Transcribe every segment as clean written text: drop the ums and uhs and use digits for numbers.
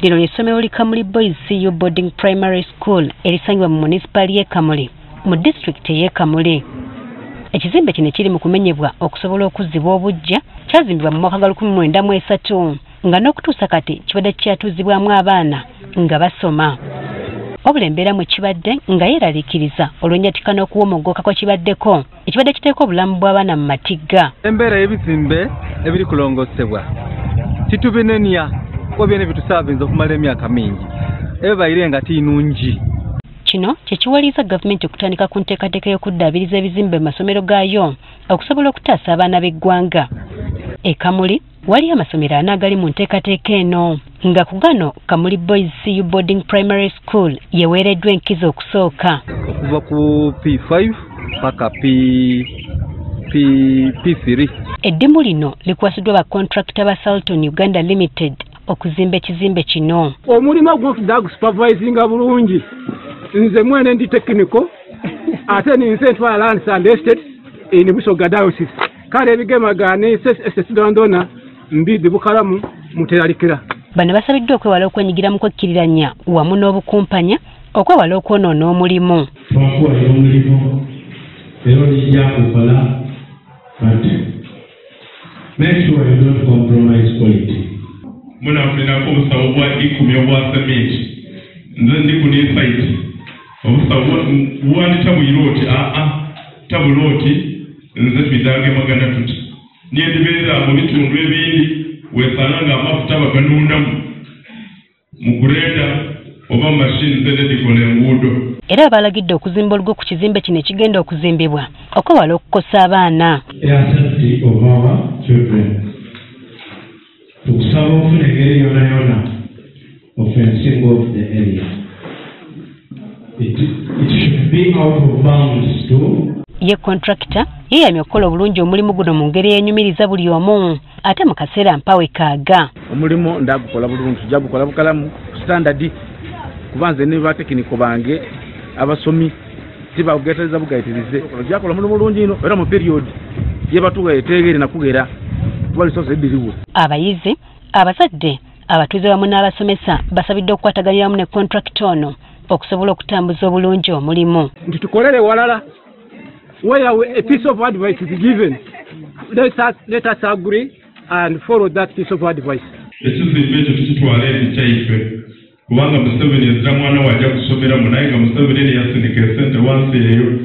Lino ly'essomero li Kamuli Boys CU Boarding Primary School erisangibwa mu munisipaali y'e Kamuli mu disitulikiti ey'e Kamuli. Ekizimbe kino kiri mu kumenyebwa okusobola okuzzibwa obuggya kyazimbibwa mu mwaka gwa 1993 nga n'okutuusa kati kibadde kikyatuuzibwamu abaana nga basoma. Wabula embeera mwe kibadde nga yeeraliikiriza olw'enjatika n'okuwomoggoka kwe kibaddeko ekibadde kiteeka obulamu bw'abaana mu matigga. Embeera y'ebizimbe ebiri kulongoosebwa titubinenya kuba byona bitusaabinza okumala emyaka mingi ebibaire nga tinungi. Kino kye kiwaliriza gavumenti okutandika ku nteekateeka y'okuddaabiriza ebizimbe mu masomero gaayo okusobola okutaasa abaana b'eggwanga. E Kamuli waliyo amasomero ana agali mu nteekateeka eno nga ku gano Kamuli Boys CU Boarding Primary School yeweereddwa enkizo okusooka okuva ku P5 paka P3. Eddimu lino likwasiddwa ba contractor ba Salton Uganda Limited okuzimba ekizimbe kino. Omulimu gw'okudda gusupervisinga bulungi. Nze mwene ndi technical ate ninze ntwala lands and estates in Busoga Diocese. Kale ebigemagana estates dondona mbidi bukalamu muteralikira. Bano basabiddwa okwewala okwenyigira mu kwekkiriranya wamu n'obukumpanya okwewala okwonoona omulimu. Twakuwa omulimu era olijja kukola, but make sure you don't compromise quality. Munafunirako obusawo bwa 10 obwa cement. Nze ndi ku site obusawo bwanditabwire oti aa tabula oti nze twidange magana tuti niye ndibeera mu bitundu ebindi wesanga nga amafuta baganuunamu mu greda oba machine zedikola enguudo. Era abalagidde okuzimba olugo ku kizimbe kino ekigenda okuzimbibwa okwewala okukosa abaana. Safety of our children. Tukusaba ofuna engeri yona yona of fencing off the area. It should be out of bounds too. Ye contractor yeeyamye okukola obulungi omulimu guno mu ngeri eyenyumiriza buli omu ate mu kaseera mpawe kaaga. Omulimu ndagukola bulungi, tujja gukola bukalamu standard kuba nze ne batekiniko bange abasomi tibagugetereza bugaitirize. Ojja kukola omulimu bulungi ino era mu period yebatuwa etegeere nakugera tuba lisoose ebiriwo. Abayizi, abazadde, abatuuze wamu n'abasomesa basabiddwa okukwataganira wamu ne contractor ono okusobola okutambuza obulungi omulimu. Nti tukolere walala. Where a piece of advice is given, let us agree and follow that piece of advice. Ekizimbe ekyo tukitwala eri kyaife kubanga Museveni ezira mwana wajja kusomeramu naye nga Museveni yasindika esente wansi eyo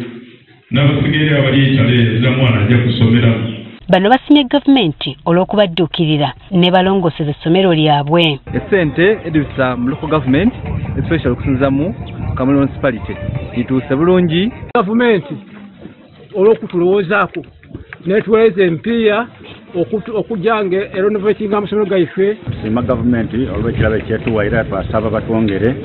n'abasigaire abali ekyalo ezira mwana ajja kusomeramu. Bano basimye gavumenti olw'okubadduukirira ne balongooseza essomero lyabwe. Essente edibisa mu local government especially okusinza mu Kamuli municipality ituuse bulungi. Gavumenti olw'okutulowoozaako netuweereza empiiya okujja nga erenovatinga amasomero gaife. Tusiima gavumenti olw'ekirabo ekyetuwaire twasaba batwongere